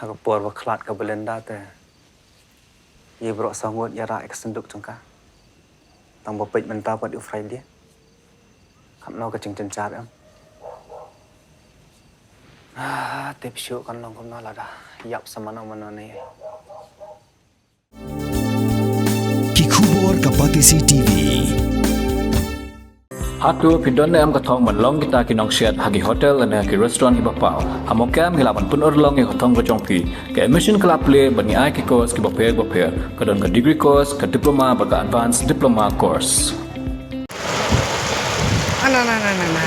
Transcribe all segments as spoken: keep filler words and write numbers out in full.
Ha ka por ba khlad ka Belinda te, ïa baroh saw ngut ïa rah ïa ka synduk jong ka. Tang ba peit mynta pat u Friday. Katno ka jingjynjar em. Ah, tip shuh kan long kumno lada ïap sa mano mano ne. Ki khubor ka Batesi T V. Hato phi don ne em ka thong ban long kita ki nongshet ha ki hotel ne ki restaurant kiba paw? Ha Mawkyrwat ngi lah ban pynurlong ïa ka thong ka jong phi. Ka admission ka la plie bad ngi ai ki course kiba pher bapher. Ka don ka degree course, ka diploma bad ka advanced diploma course. Ana na na na na.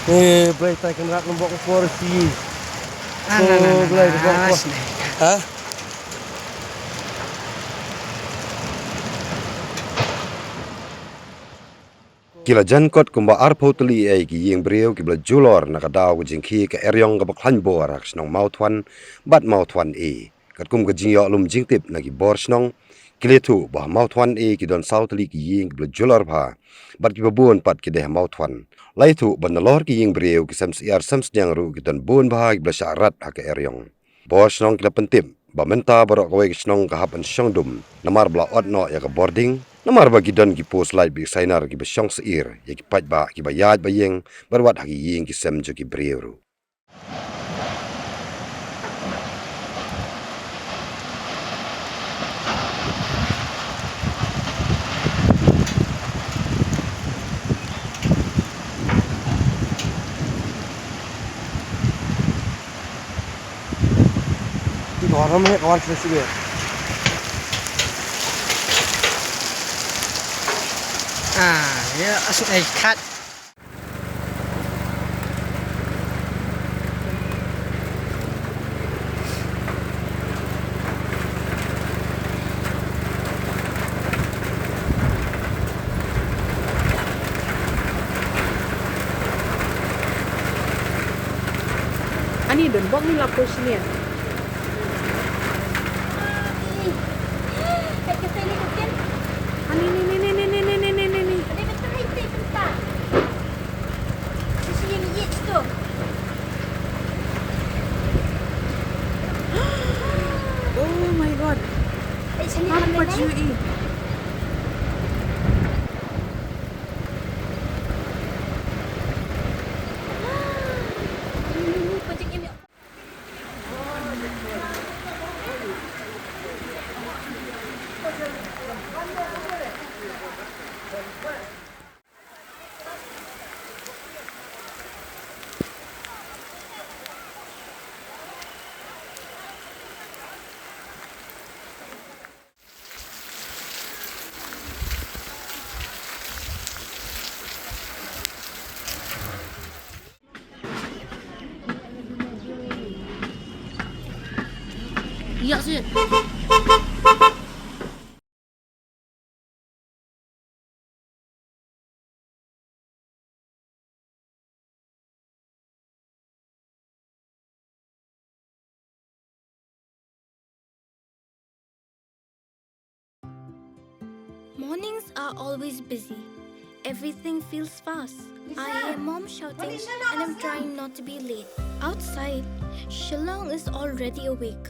Eh, Blei tai kan rat lembok por si. Ana na na. Oh, Blei na, lembok na, por. Sne. Ha? Ki la jan kot kumba arphew tylli ïa ki ïing briew kiba la julor na ka daw ka jingkhie ka eriong kaba khlaiñ bor ha ka shnong Mawthuan bad Mawthuan A. Katkum ka jingïoh lum jingtip na ki bor shnong, ki la ïathuh ba ha Mawthuan A ki don saw tylli ki ïing kiba la julor bha bad kiba bun pat ki dei ha Mawthuan. La ïathuh ba nalor ki ïing briew ki sem syiar sem sniang ruh ki don bun bha kiba la shah rat ha ka eriong. Bor shnong ki la pyntip ba mynta baroh kawei ka shnong ka hap ban shong dum namar ba la ot noh ïa ka bording, namar ba ki don ki post light bad ki sainar kiba shong syiar ïa ki paidbah kiba ïaid ba ïeng bad wat ha ki ïing ki sem jong ki briew ruh. Di ko ram he ko wan sini sini. Ah, ya, asuk ai kat. Ani don bok ni lapor sini ya. Ani ni ni ni ni ni ni ni ni ni. Oh my God. Apa jui? Iya sih. Mornings are always busy. Everything feels fast. I hear mom shouting and I'm trying not to be late. Outside, Shillong is already awake.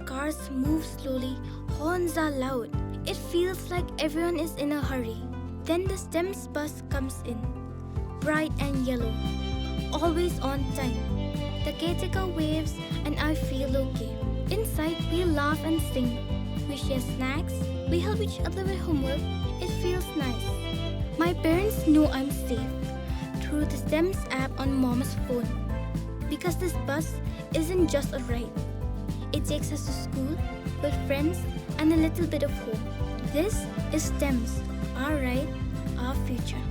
Cars move slowly, horns are loud. It feels like everyone is in a hurry. Then the STEMS bus comes in. Bright and yellow. Always on time. The caretaker waves and I feel okay. Inside, we laugh and sing. We share snacks. We help each other with homework. It feels nice. My parents know I'm safe through the STEMS app on mom's phone. Because this bus isn't just a ride. It takes us to school, with friends, and a little bit of hope. This is STEMS, our ride, our future.